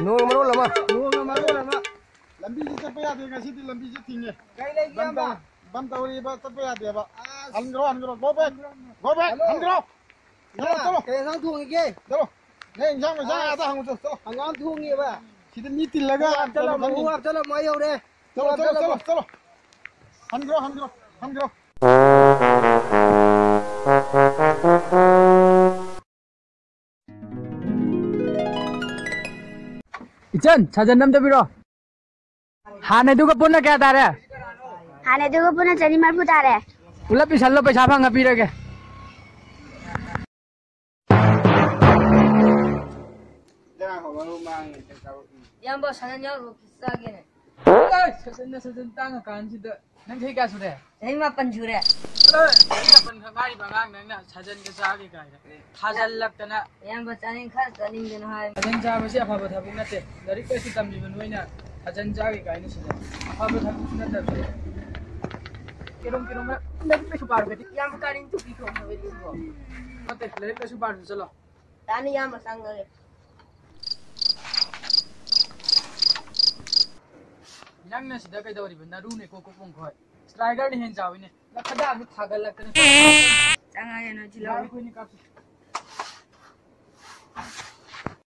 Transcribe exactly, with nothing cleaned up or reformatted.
ꯅꯣꯡ ꯃꯔꯣꯜ ꯑꯃ꯫ ꯅꯣꯡꯅ ꯃꯔꯣꯜ ꯑꯃ꯫ ꯂꯝꯕꯤꯁꯤ ꯆꯠꯄ ꯌꯥꯗꯦ, ꯉꯁꯤꯗꯤ ꯂꯝꯕꯤꯁꯤ ꯊꯤꯡꯉꯦ꯫ ꯀꯩ ꯂꯩꯒꯦ, ꯕꯟ ꯏꯌꯥꯝꯕ? ꯇꯧ-, ꯕꯟ ꯇꯧꯔꯤꯕ, ꯆꯠꯄ ꯌꯥꯗꯦꯕ꯫ ꯑꯁ꯫ ꯍꯟꯈ꯭ꯔꯣ, ꯍꯟꯈ꯭ꯔꯣ, go back, go back, ꯍꯜꯂꯣ꯫ ꯍꯟꯈ꯭ꯔꯣ꯫ ꯆꯠꯂꯣ, ꯏꯃꯥ, ꯆꯠꯂꯣ꯫ ꯀꯩ ꯏꯟꯁꯥꯡ ꯊꯣꯡꯉꯤꯒꯦ? ꯆꯠꯂꯣ꯫ ꯅꯪ ꯏꯟꯁꯥꯡ ꯃꯩꯁꯥꯡ ꯑꯁ꯫ ꯑꯥꯗ ꯍꯪꯉꯨ ꯆꯠꯂꯣ, ꯆꯠꯂꯣ꯫ ꯍꯪꯒꯥꯝ ꯊꯣꯡꯉꯤꯕ꯫ ꯁꯤꯗ ꯃꯤ ꯇꯤꯜꯂꯒ ꯍꯪꯒꯥꯝ ꯆꯠꯂꯣ, ꯀꯩꯅꯣ ꯈꯪꯉꯤ꯫ ꯍꯪꯒꯥꯝ ꯆꯠꯂꯣ, ꯃꯩ ꯍꯧꯔꯦ꯫ ꯆꯠꯂꯣ, ꯍꯪꯒꯥꯝ ꯆꯠꯂꯣ, ꯆꯠꯂꯣ꯫ ꯆꯠꯂꯣ, ꯆꯠꯂꯣ꯫ ꯍꯟꯈ꯭ꯔꯣ, ꯍꯟꯈ꯭ꯔꯣ, ꯍꯟꯈ꯭ꯔꯣ꯫ ꯏꯆꯟ, ꯁꯥꯖꯟ ꯑꯝꯇ ꯄꯤꯔꯣ꯫ ꯍꯥꯟꯅꯗꯨꯒ ꯄꯨꯟꯅ ꯀꯌꯥ ꯇꯥꯔꯦ? ꯍꯥꯟꯅꯗꯨꯒ ꯄꯨꯟꯅ ꯆꯅꯤ ꯃꯔꯤꯐꯨ ꯇꯥꯔꯦ꯫ ꯄꯨꯂꯞ ꯄꯤꯁꯜꯂꯣ, ꯄꯩꯁꯥ ꯐꯪꯉ ꯄꯤꯔꯒꯦ꯫ ꯏꯌꯥꯝꯕ, ꯁꯥꯖꯟ ꯌꯥꯎꯔꯨꯕ ꯆꯥꯒꯦꯅꯦ꯫ ꯑꯦ, ꯁꯥꯖꯟꯅ ꯁꯥꯖꯟ ꯇꯥꯡꯉꯀꯥꯟꯁꯤꯗ꯫ ꯅꯪ ꯆꯍꯤ ꯀꯌꯥ ꯁꯨꯔꯦ? ꯆꯍꯤ ꯃꯥꯄꯟ ꯁꯨꯔꯦ꯫ ꯑꯦ, ꯆꯍꯤ ꯃꯥꯄꯟ ꯈꯛ ꯉꯥꯏꯔꯤꯕ ꯑꯉꯥꯡ ꯅꯪꯅ ꯁꯥꯖꯟꯒ ꯆꯥꯒꯦ ꯀꯥꯏꯅ ꯊꯥꯖꯜꯂꯛꯇꯅ꯫ ꯏꯌꯥꯝꯕ, ꯆꯥꯅꯤꯡ-, ꯈꯔ ꯆꯥꯅꯤꯡꯗꯅ ꯍꯥꯏꯕ꯫ ꯁꯥꯖꯟ ꯆꯥꯕꯁꯤ ꯑꯐꯕ ꯊꯕꯛ ꯅꯠꯇꯦ꯫ ꯂꯥꯏꯔꯤꯛ ꯂꯥꯏꯁꯨ ꯇꯝꯃꯤꯕ ꯅꯣꯏꯅ ꯁꯥꯖꯟ ꯆꯥꯒꯦ ꯀꯥꯏꯅ ꯁꯤꯗ ꯑꯐꯕ ꯊꯕꯛꯁꯨ ꯅꯠꯇꯕꯁꯦ꯫ ꯀꯦꯔꯣꯝ ꯀꯦꯔꯣꯝ ꯂꯥꯏꯔꯤꯛ ꯂꯥꯏꯁꯨ ꯄꯥꯔꯨꯕꯗꯤ ꯏꯌꯥꯝꯕ ꯀꯥꯔꯤꯡ ꯇꯨꯄꯤ ꯈꯣꯡ ꯊꯕꯛ ꯏꯪꯈꯣ꯫ ꯅꯠꯇꯦ, ꯂꯥꯏꯔꯤꯛ ꯂꯥꯏꯁꯨ ꯄꯥꯔꯨꯁꯤ ꯆꯠꯂꯣ꯫ ꯇꯥꯅꯤ ꯏꯌꯥꯝꯕ, ꯆꯪꯉꯒꯦ꯫ ꯅꯪꯅ ꯁꯤꯗ ꯀꯩꯗꯧꯔꯤꯕ? ꯅꯔꯨꯅꯦ ꯀꯣꯛ ꯀꯣꯛ ꯄꯣꯡꯈꯣꯏ꯫ ꯁ꯭ꯇ꯭ꯔꯥꯏꯒꯔꯅ ꯍꯦꯟ ꯆꯥꯎꯋꯤꯅꯦ꯫ ꯅꯈꯗꯥꯡꯗꯣ ꯊꯥꯒꯠꯂꯛꯇꯅ꯫ ꯆꯪꯉꯒꯦ ꯅꯣꯏ ꯊꯤꯜꯂꯛꯑꯣ꯫ ꯌꯥꯔꯦ, ꯑꯩꯈꯣꯏꯅꯤ ꯀꯥꯞꯁꯤ꯫